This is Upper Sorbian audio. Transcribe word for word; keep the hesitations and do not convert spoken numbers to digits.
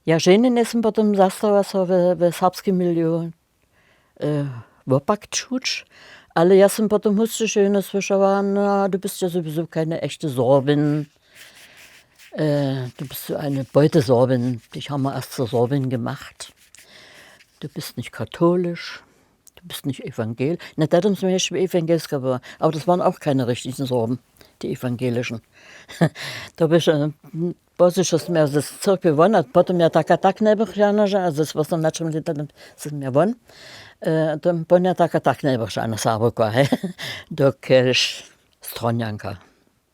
Ja ženje njejsym potom zastała so we serbskim milieu wopak čuć, ale ja sym potom husće ženje słyšała: „No, du běsće sowieso kajne echte Sorbin, du běsće eine beute Sorbin, dich hama erst so Sorbin gemacht, du běsće nich katolisch, du běsće nich evangel.“ Ne, to tom sym ješće ewangelska była, aber das waren auch kajne richtigen Sorben, die ewangelischen. To běše, pozdźišo sym ja z cyrkwje won a potom ja taka tak njebychžana, a ze swostom na čem lěta sym ja won, potom ja taka tak njebychžana Serbowka, he, dokelž Stronjanka.